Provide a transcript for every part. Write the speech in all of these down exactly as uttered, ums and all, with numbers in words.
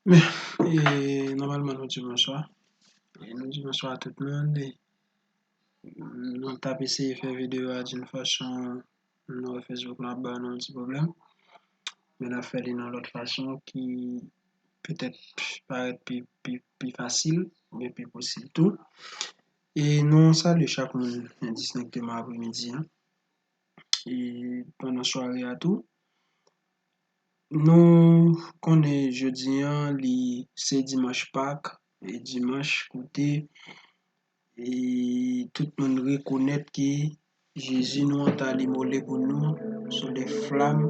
Men, e, nòmalman nou di bonswa. E, nou di bonswa a tout moun. E, nou t ap eseye fè videyo a d'une façon, nou wè Facebook la ap ba nou yon ti pwoblèm. Men n ap fè li nan lòt fason ki petèt parèt pi, pi, pi fasil, oubyen pi posib tou. E nou salye chak moun endistenkteman apremidi an. E pandan sware a tou. Nou konnen jodi an, li se dimanch Pak, e dimanch kote, e tout moun rekonèt ke Jezi nou an ta li mole pou nou sou de flam,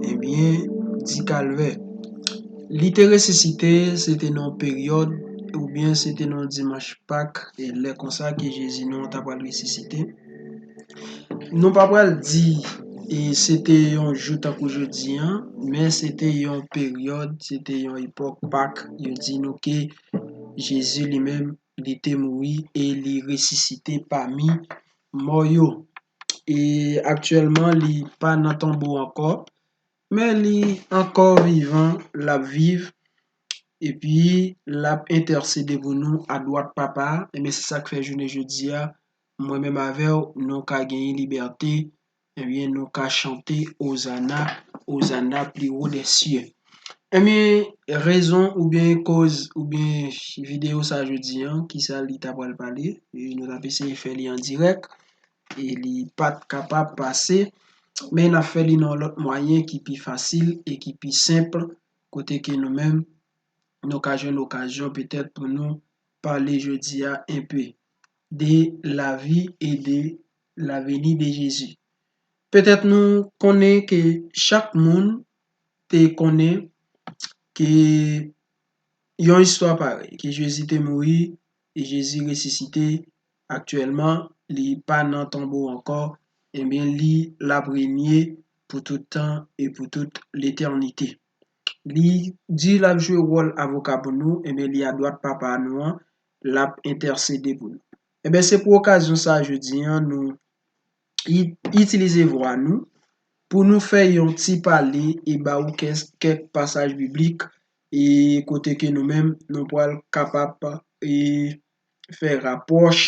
ebyen, di Kalvè. Li te resisite, se te nan yon peryòd, oubyen se te nan yon dimanch Pak, e lè konsa ke Jezi nou an ta pral resisite. Nou pa pral di, e se te yon jou tankou jodi an, men se te yon peryòd, se te yon epòk Pak. Yo di nou ke Jezi li menm, li te mouri e li resisite pami mò yo. E aktyèlman, li pa nan tonbo ankò, men li ankò vivan, l ap viv, epi l ap entèsede pou nou adwat Papa a. Ebyen, se sa k fè jounen jodi a, mwen menm avè w, nou ka genyen libète, ebyen, nou ka chante Ozana, Ozana pli wo dè sye. Ebyen, rezon oubyen koz oubyen videyo sa jodi an, kisa li ta pral pale, e nou t ap eseye fè li an dirèk, e li pa t kapab pase, men n ap fè li nan yon lòt mwayen ki pi fasil e ki pi senp, kote ke nou menm, nou ka jwenn okazyon petèt pou nou pale jodi a enpe de lavi e de laveni de Jezi. Petèt nou konnen ke chak moun te konnen ke yon istwa parèy, ke Jezi te mouri e Jezi resisite, aktyèlman, li pa nan tonbo ankò, ebyen, li, l ap renye pou tout tan e pou tout letènite. Li di l ap jwe wòl avoka pou nou, ebyen, li adwat Papa nou an, l ap entèsede pou nou. Ebyen, se pou okazyon sa a jodi an, nou i-, itilize vwa nou pou nou fè yon ti pale e ba ou kè-, kèk pasaj biblik e kote ke nou menm nou pral kapab e fè rapwòch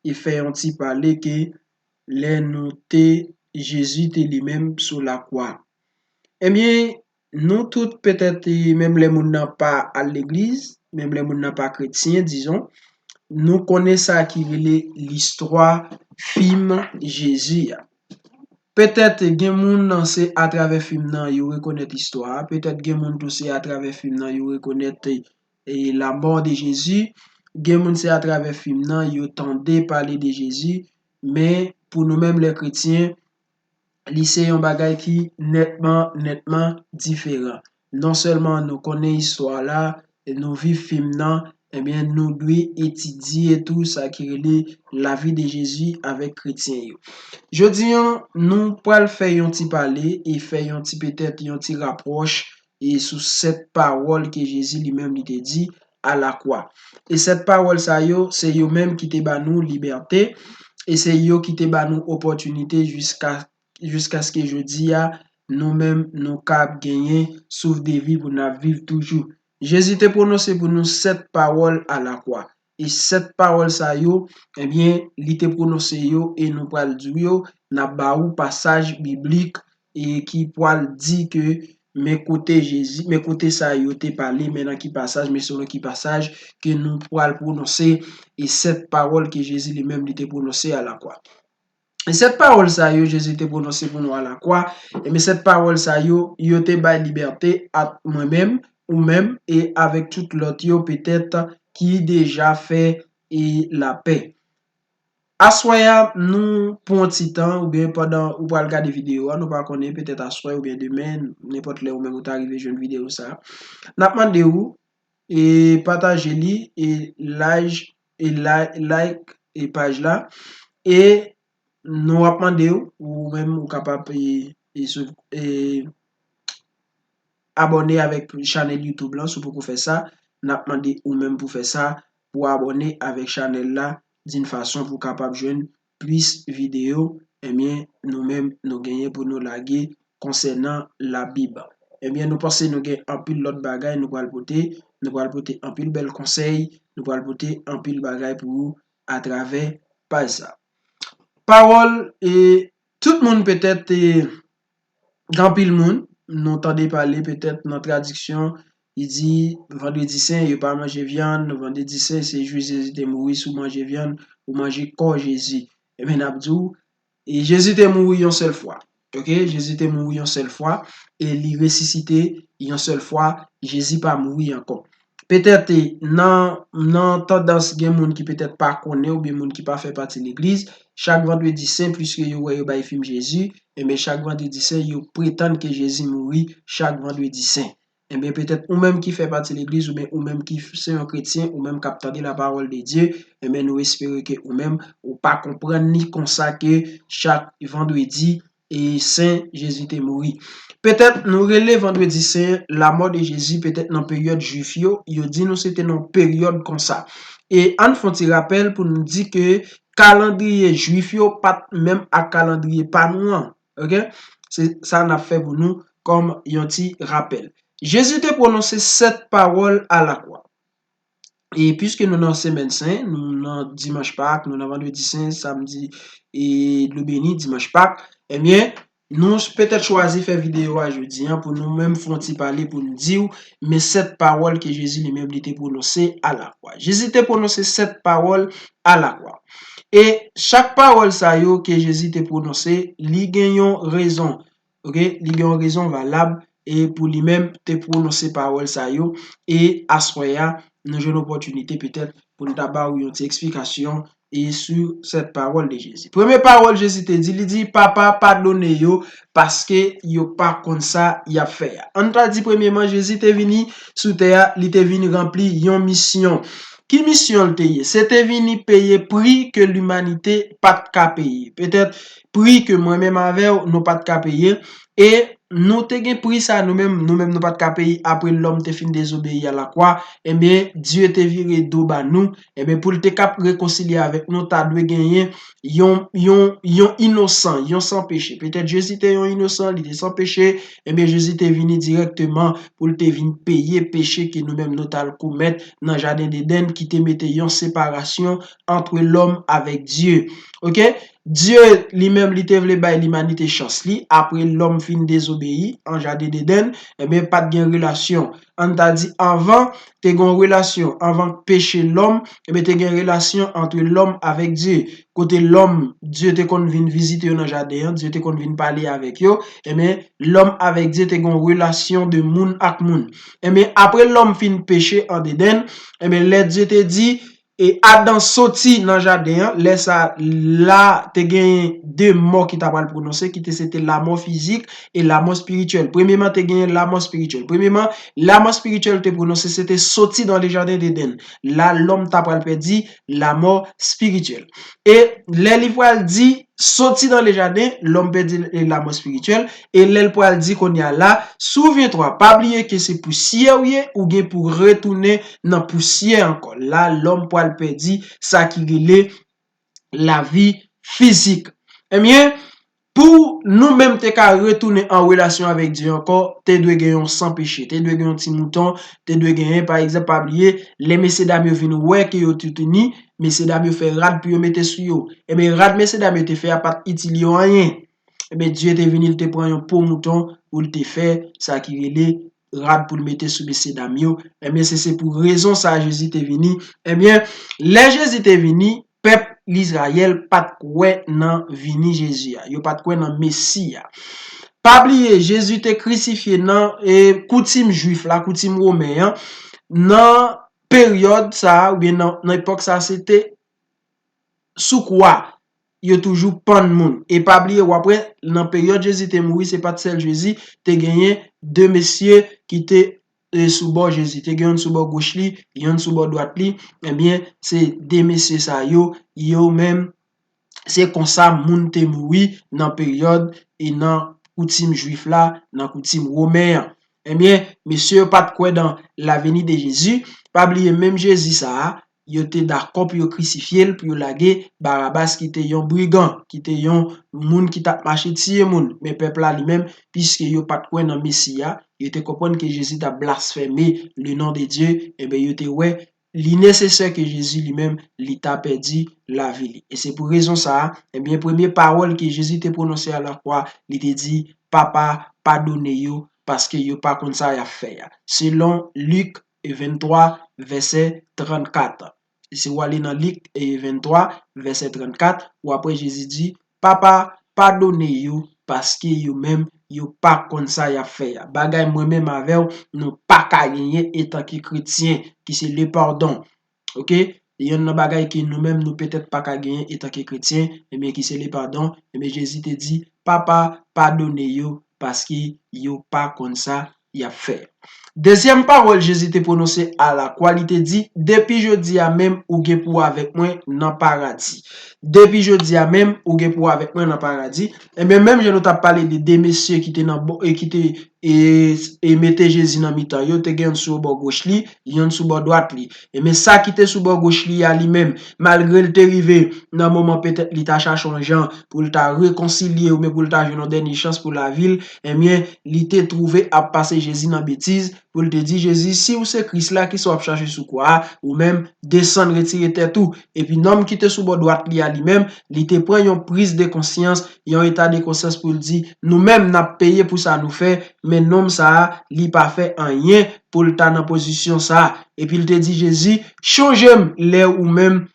e fè yon ti pale ke lè nou te, Jezi te li menm sou lakwa. Ebyen, nou tout petèt, e, menm lè moun nan pa al legliz, menm lè moun nan pa kretyen, dizon, nou konnen sa ki rele listwa fim Jezi a. Petèt gen moun nan se atravè fim nan yo rekonèt istwa a, petèt gen moun tou se atravè fim nan yo rekonèt, e, la mort de Jésus, gen moun se atravè fim nan yo tande pale de Jezi, men pou nou menm lè kretyen, li se yon bagay ki nètman, nètman diferan. Non sèlman nou konnen istwa la, nou viv fim nan, ebyen, nou dwe etidye tou sa ki rele lavi de Jezi avèk kretyen yo. Jodi an, nou pral fè yon ti pale e fè yon ti, petèt, yon ti rapwòch e sou sèt pawòl ke Jezi li menm li te di a lakwa. E sèt pawòl sa yo, se yo menm ki te ba nou libète, e se yo ki te ba nou opòtinite jiska, jiskaske jodi a, nou menm, nou kab genyen souf de vi pou n ap viv toujou. Jezi te pwononse pou nou sèt pawòl a lakwa. E sèt pawòl sa yo, ebyen, li te pwononse yo e nou pral di w yo, n ap ba ou pasaj biblik e ki pral di ke men kote Jezi, men kote sa yo te pale, men nan ki pasaj, men selon ki pasaj ke nou pral pwononse e sèt pawòl ke Jezi li menm li te pwononse a lakwa. E sèt pawòl sa yo Jezi te pwononse pou nou a lakwa, e men sèt pawòl sa yo, yo te bay libète ak mwen menm, ou menm, e avèk tout lòt yo petèt ki deja fè e lapè. Aswè a, nou pran ti tan, oubyen pandan ou pral gade videyo a, nou pa konnen, petèt aswè oubyen demen, nenpòt lè ou menm ou ta rive jwenn videyo sa a. N ap mande ou, e pataje li, e like, e li-, like, e paj la, e nou ap mande w, ou menm ou kapab, e, e sou, e, abòne avèk chanèl YouTube lan, si w poko fè sa, n ap mande ou menm pou fè sa, pou abòne avèk chanèl la, d'une façon pou w kapab jwenn plis videyo, ebyen, nou menm, nou genyen pou nou lage konsènan Labib. Ebyen, nou panse nou gen anpil lòt bagay nou pral pote, nou pral pote anpil bèl konsèy, nou pral pote anpil bagay pou ou atravè paj sa. Pawòl, e, tout moun petèt, e, gen anpil moun, nou tande pale petèt nan tradiksyon, li di, Vandredi Sen, yo pa manje vyann, Vandredi Sen, se jou Jezi te mouri, si w manje vyann, ou manje kò Jezi. Ebyen, n ap di w, e Jezi te mouri yon sèl fwa. Oke? Jezi te mouri yon sèl fwa, e li resisite yon sèl fwa. Jezi pa mouri ankò. Petèt, e, nan, nan tandans, gen moun ki petèt pa konnen oubyen moun ki pa fè pati legliz, chak Vandredi Sen, piske yo wè yo bay fim Jezi, enben, chak Vandredi Sen, yo pretann ke Jezi mouri chak Vandredi Sen. Enben, petèt ou menm ki fè pati legliz, oubyen ou menm ki f-, se yon kretyen, ou menm k ap tande lapawòl de Dye, enben, nou espere ke ou menm, ou pa konprann li konsa ke chak Vandredi e Sen, Jezi te mouri. Petèt nou rele Vandredi Sen la mort de Jésus, petèt nan peryòd Jwif yo, yo di nou se te nan peryòd konsa. E ann fè yon ti rapèl pou nou di ke kalandriye Jwif yo pa t menm ak kalandriye pa nou an. Oke? Se sa n ap fè pou nou kòm yon ti rapèl. Jezi te pwononse sèt pawòl alakwa. E piske nou nan semèn sen, nou nan dimanch Pak, nou nan vandredi sen, samdi e dlo beni, dimanch Pak, ebyen, nou petèt chwazi fè videyo a jodi a pou nou menm fè yon ti pale pou n di w, men sèt pawòl ke Jezi li menm li te pwononse alakwa. Jezi te pwononse sèt pawòl alakwa. E chak pawòl sa yo ke Jezi te pwononse, li gen yon rezon. Oke, li gen yon rezon valab e pou li menm te pwononse pawòl sa yo. E aswè a, nou jwenn opòtinite petèt pou n ta ba w yon ti eksplikasyon e sou sèt pawòl de Jezi. Premye pawòl Jezi te di, li di, Papa, padone yo, paske yo pa konn sa y ap fè a. Ann ta di, premyeman, Jezi te vini sou tè a, li te vini ranpli yon misyon. Ki misyon l te ye? Se te vini peye pri ke limanite pa t ka peye. Petèt, pri ke mwen menm avè w, nou pa t ka peye. E nou te gen pri sa nou menm, nou menm nou pa t ka peye apre lòm te fin dezobeyi a lakwa. Ebyen, Dye te vire do ba nou. Ebyen, pou l te kab rekonsilye avèk nou, ta dwe genyen yon, yon, yon inosan, yon san peche. Petèt Jezi te yon inosan, li te san peche. Ebyen, Jezi te vini dirèkteman pou l te vin peye peche ke nou menm nou t al komèt nan jaden Dedenn, ki te mete yon separasyon antre lòm avèk Dye. Oke? Dye li menm li te vle bay limanite chans li, apre lòm fin dezobeyi an jaden Dedenn, ebyen, pa t gen relasyon. Ann ta di anvan, te gen yon relasyon, anvan peche lòm, ebyen, te gen relasyon antre lòm avèk Dye. Kote lòm, Dye te konn vin vizite yo nan jaden an, Dye te konn vin pale avèk yo, ebyen, lòm avèk Dye te gen yon relasyon de moun ak moun. Ebyen, apre lòm fin peche an Dedenn, ebyen, lè Dye te di, e Adan soti nan jaden an, lè sa la te genyen de mò ki ta pral pwononse, ki te se te lamò fizik e lamò espirityèl. Premyeman, te genyen lamò espirityèl. Premyeman, lamò espirityèl te pwononse, se te soti dans le jardin d'Éden. La, lòm ta pral pèdi lamò espirityèl. E lè li pral di, soti dans le jardin, lòm pèdi lamò espirityèl. E lè l pral di kounye a la, souviens-toi, pa bliye ke se pousyè w ye, ou gen pou retounen nan pousyè ankò. La, lòm pral pèdi sa ki rele lavi fizik. Ebyen, pou nou menm te ka retounen an relasyon avèk Dye ankò, te dwe gen yon san peche, te dwe gen yon ti mouton, te dwe genyen, pa egzanp, pa bliye, lè mesyedam yo vin wè ke yo tout ini, mesyedam yo fè rad pou yo mete sou yo. Ebyen, rad mesyedam yo te fè a pa t itil yo anyen. Ebyen, Dye te vini, li te pran yon po mouton pou l te fè sa ki rele rad pou l mete sou mesyedam yo. Ebyen, se, se pou rezon sa a Jezi te vini. Ebyen, lè Jezi te vini, pèp Lizrayèl pa t kwè nan vini Jezi a. Yo pa t kwè nan Mesi a. Pa bliye, Jezi te krisifye nan, e, koutim jwif la, koutim women an, nan peryòd sa a, oubyen nan, nan epòk sa a, se te sou kwa yo toujou pann moun. E pa bliye, w ap wè, nan peryòd Jezi te mouri, se pa t sèl Jezi, te genyen de mesye ki te, e, sou bò Jezi. Te gen youn sou bò goch li, youn sou bò dwat li. Ebyen, se de mesye sa yo, yo menm, se konsa moun te mouri nan peryòd e nan koutim jwif la, nan koutim women an. Ebyen, mesye yo pa t kwè dan la venue de Jésus. Pa bliye, menm Jezi sa a, yo te dakò pou yo krisifye l, pou yo lage Barabas ki te yon brigan, ki te yon moun ki t ap mache tiye moun. Men pèp la li menm, piske yo pa t kwè nan Mesi a, yo te konprann ke Jezi t ap blasfème le nom de Dieu, enben yo te wè li nesesè ke Jezi li menm li ta pèdi lavi li. E se pou rezon sa a, enben premye pawòl ke Jezi te pwononse a lakwa, li te di, Papa, padone yo, paske yo pa konn sa y ap fè a. Selon Lik ventwa, vèsè trannkat. Si w ale nan Lik ventwa, vèsè trannkat, w ap wè Jezi di, Papa, padone yo, paske yo menm, yo pa konn sa y ap fè a. Bagay mwen menm avè w, nou pa ka genyen etanke kretyen, ki se le padon. Oke? Yonn nan bagay ke nou menm, nou petèt pa ka genyen etanke kretyen, ebyen, ki se le padon, ebyen, Jezi te di, Papa, padone yo, paske yo pa konn sa y ap fè. Dezyèm pawòl Jezi te pwononse a lakwa, li te di, Depi jodi a menm, ou gen pou w avèk mwen nan paradi. Depi jodi a menm, ou gen pou w avèk mwen nan paradi. Ebyen, menm jan nou t ap pale de de mesye ki te nan bò, e ki te, e, e mete Jezi nan mitan yo, te gen youn sou bò goch li, youn sou bò dwat li. Ebyen, sa ki te sou bò goch li a li menm, malgre l te rive nan moman petèt li ta chache yon jan pou l ta rekonsilye oubyen pou l ta jwenn yon dènye chans pou lavi l, ebyen, li te twouve ap pase Jezi nan betiz, pou l te di Jezi, si w se Kris la, kisa w ap chache sou kwa a, ou menm, desann retire tèt ou. Epi nonm ki te sou bò dwat li a li menm, li te pran yon priz de konsyans, yon eta de konsyans pou l di, nou menm n ap peye pou sa nou fè, men nonm sa a, li pa fè anyen pou l ta nan pozisyon sa a. Epi l te di Jezi, chonje m lè ou menm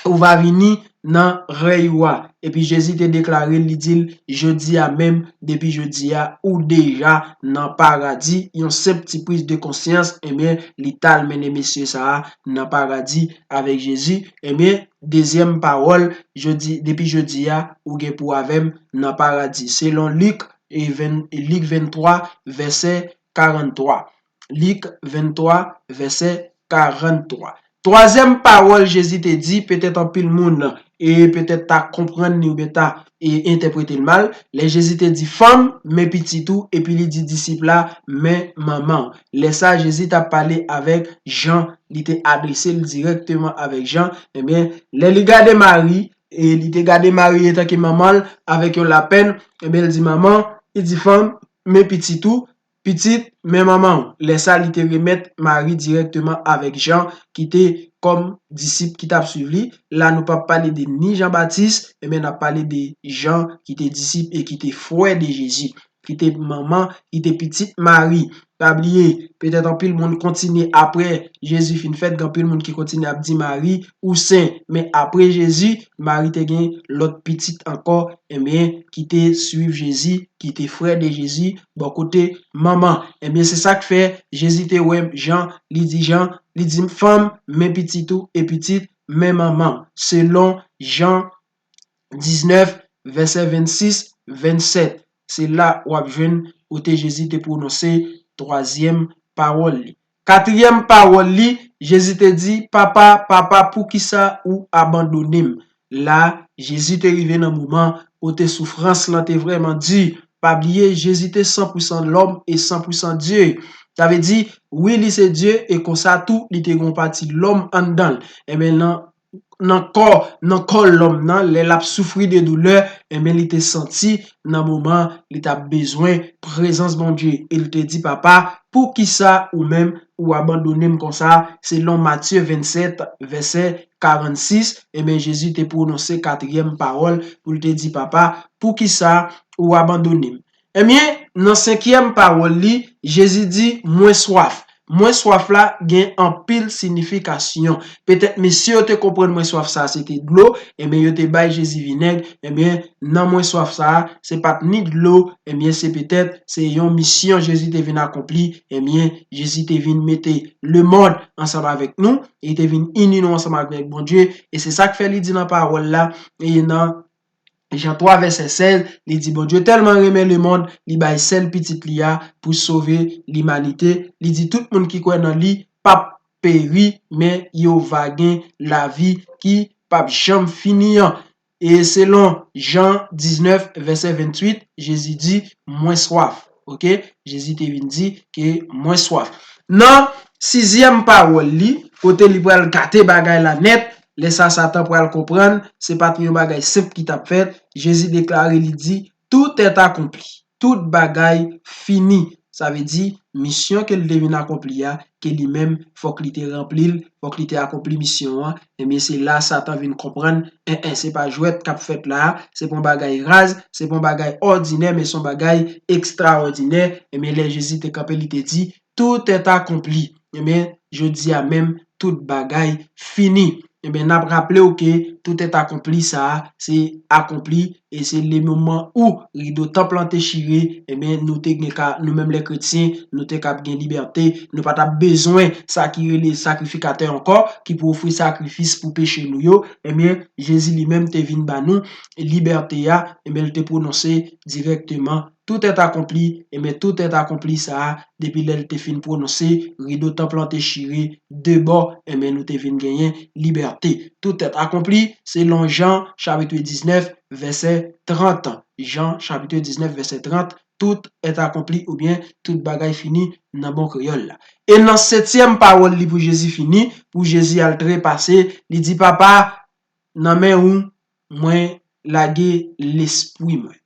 ou va vini nan rèy ou a. Epi Jezi te deklare l, li di l, jodi a menm, depi jodi a, ou deja nan paradi. Yon senp ti priz de konsyans, ebyen, li t al mennen mesye sa a nan paradi avèk Jezi. Ebyen, dezyèm pawòl, jodi, depi jodi a, ou gen pou avè m nan paradi. Selon Lik, e ven, Lik ventwa, vèsè karannntwa. Lik ventwa, vèsè karannntwa. Twazyèm pawòl Jezi te di, petèt anpil moun, e petèt ta konprann li oubyen ta, e entèprete l mal, lè Jezi te di, fanm, men pitit ou, epi li di disip la, men manman w. Lè sa a, Jezi t ap pale avèk Jan, li te adrese l dirèkteman avèk Jan, ebyen, lè li gade Mari, e li te gade Mari etanke manman l, avèk yon lapèn, ebyen, l di, manman, li di, fanm, men pitit ou, pitit, men manman w. Lè sa a, li te remèt Mari dirèkteman avèk Jan, ki te kòm disip ki t ap suiv li. La, nou p ap pale de ni Jan Batis, ebyen, n ap pale de Jan ki te disip e ki te frè de Jezi, ki te manman, ki te pitit Mari. Pa bliye, petèt anpil moun kontinye apre Jezi fin fèt, gen anpil moun ki kontinye ap di Mari, ou sen. Men apre Jezi, Mari te gen lòt pitit ankò, ebyen, ki te suiv Jezi, ki te frè de Jezi, bò kote manman. Ebyen, se sa k fè Jezi te wè Jan, li di Jan, li di, fanm, men pitit ou, e pitit, men manman. Selon Jan diznèf, vèsè vennsis, vennsèt. Se la w ap jwenn kote Jezi te pwononse twazyèm pawòl li. Katriyèm pawòl li, Jezi te di, papa, papa, poukisa ou abandone m? La, Jezi te rive nan moman kote soufrans lan te vrèman di. Pa bliye, Jezi te san pou san lòm e san pou san Dye. Sa vle di, wi, li se Dye, e konsa tou, li te gen yon pati lòm anndan l. Ebyen, nan, nan kò, nan kò lòm nan, lè l ap soufri de doulè, ebyen, li te santi nan moman li t ap bezwen prezans Bondye. E li te di, papa, poukisa ou menm ou abandone m konsa? Selon Matye vennsèt, vèsè karannsis, ebyen, Jezi te pwononse katriyèm pawòl pou l te di, papa, poukisa ou abandone m? Ebyen, nan senkyèm pawòl li, Jezi di, mwen swaf. Mwen swaf la gen anpil sinifikasyon. Petèt mesye yo te konprann mwen swaf sa se te dlo, ebyen, yo te bay Jezi vinèg, ebyen, nan mwen swaf sa, se pa t ni dlo, ebyen, se petèt, se yon misyon Jezi te vin akonpli, ebyen, Jezi te vin mete lemonn ansanm avèk nou, e te vin ini nou ansanm avèk Bondye, e se sa k fè li di nan pawòl la, e nan Jan twa vèsè sèz, li di, Bondye tèlman renmen lemonn, li bay sèl pitit li a pou sove limanite. Li di, tout moun ki kwè nan li p ap peri, men yo va gen lavi ki p ap janm fini an. E selon Jan diznèf, vèsè venntuit, Jezi di, mwen swaf. Oke? Jezi te vin di ke mwen swaf. Nan sizyèm pawòl li, kote li pral gate bagay la nèt. Lè sa, Satan pral konprann se pa t yon bagay senp ki t ap fèt. Jezi deklare, li di, tout est accompli. Tout bagay fini. Sa vle di, misyon ke l te vin akonpli a, ke li menm, fòk li te ranpli l, fòk li te akonpli misyon an. Ebyen, se la Satan vin konprann, en, en, se pa jwèt k ap fèt la a, se pa yon bagay raz, se pa yon bagay òdinè, men se yon bagay ekstraòdinè. Ebyen, lè Jezi te kanpe, li te di, tout est accompli. Ebyen, jodi a menm, tout bagay fini. Ebyen, n ap raple w ke tout est accompli sa a, se akonpli, e se le moman où rido tanp lan te chire, ebyen, nou te gen ka, nou menm lè kretyen, nou te kab gen libète, nou pa t ap bezwen sa ki rele sakrifikatè ankò, ki pou ofri sakrifis pou peche nou yo. Ebyen, Jezi li menm te vin ba nou libète a, ebyen, l te pwononse dirèkteman, tout est accompli, ebyen, tout est accompli sa a, depi lè l te fin pwononse, rido tanp lan te chire de bò, ebyen, nou te vin genyen libète. Tout est accompli, selon Jan, chapit diznèf, vèsè trant. Jan, chapit diznèf, vèsè trant, tout est accompli, oubyen tout bagay fini nan bon kreyòl la. E nan setyèm pawòl li pou Jezi fini, pou Jezi al trepase, li di, Papa, nan men ou, mwen lage lespri mwen.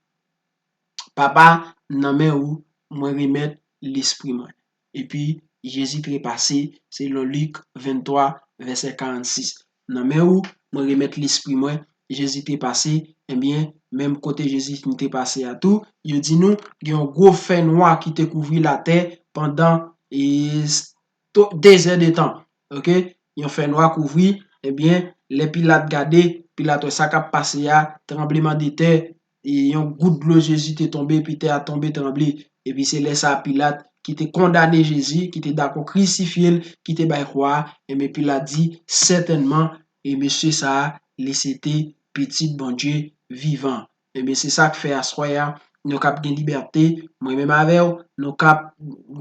Papa, nan men ou, mwen remèt lespri mwen. Epi, Jezi trepase, selon Lik venntwa, vèsè karannsis. Nan men ou, mwen remèt lespri mwen. Jezi trepase, ebyen, menm kote Jezi fin trepase a tou, yo di nou, gen yon gwo fènwa ki te kouvri latè pandan, e, s-, to-, dezè de tan. Oke? Yon fènwa kouvri, ebyen, lè Pilat gade, Pilat wè sa k ap pase a, tranbleman de tè, e yon gout dlo Jezi te tonbe, epi tè a tonbe tranble. Epi se lè sa a Pilat, ki te kondane Jezi, ki te dakò krisifye l, ki te bay kwa a, ebyen Pilat di, sètènman, e mesye sa a, li se te Pitit Bondye vivan. Ebyen, se sa k fè aswè a, nou kab gen libète, mwen menm avè w, nou kab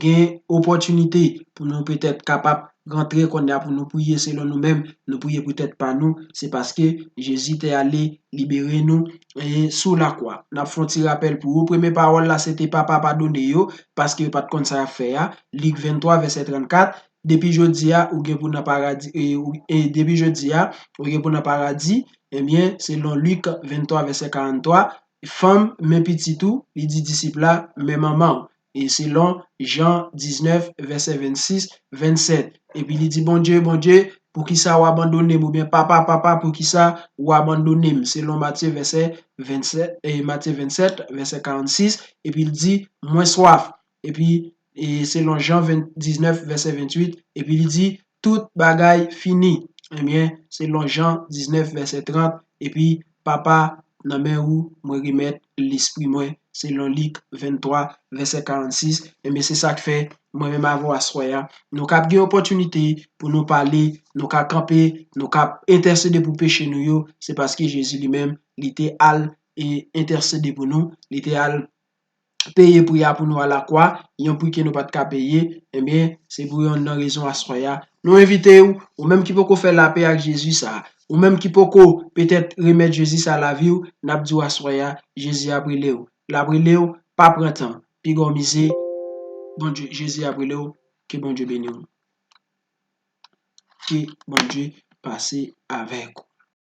gen opòtinite pou nou petèt kapab rantre kounye a pou nou priye selon nou menm, nou priye pou tèt pa nou, se paske Jezi te ale libere nou, e, sou lakwa. N ap fè yon ti rapèl pou ou, premye pawòl la, se te Papa padone yo, paske yo pa t konn sa y ap fè a, Lik venntwa, vèsè trannkat, depi jodi a, ou gen pou nan paradi, e, ou, e, depi jodi a, ou gen pou nan paradi, ebyen, selon Lik venntwa, vèsè karanntwa, fanm, men pitit ou, li di disip la, men manman w. E selon Jan diznèf, vèsè vennsis, vennsèt. Epi li di, Bondye, Bondye, poukisa w abandone m? Oubyen, Papa, Papa, poukisa w abandone m? Selon Matye vèsè vennsèt, e Matye vennsèt, vèsè karannsis, epi li di, mwen swaf. Epi, e selon Jan ven, diznèf, vèsè venntuit, epi li di, tout bagay fini. Ebyen, selon Jan diznèf, vèsè trant, epi, Papa, nan men ou, mwen remèt lespri mwen, selon Lik venntwa, vèsè karannsis. Ebyen, se sa k fè, mwen menm avè w aswè a, nou kab gen opòtinite pou nou pale, nou ka kanpe, nou ka entèsede pou peche nou yo, se paske Jezi li menm, li te al e entèsede pou nou, li te al peye pri a pou nou a lakwa, yon pri ke nou pa t ka peye, ebyen, se pou yonn nan rezon aswè a. Nou envite w, ou menm ki poko fè lapè ak Jezi sa, ou menm ki poko petèt remèt Jezi sa lavi w, n ap di w aswè a, Jezi ap rele w. L ap rele w, pa pran tan, piga w mize, Bondye, Jezi ap rele w, ke Bondye beni w. Ke Bondye pase avèk ou.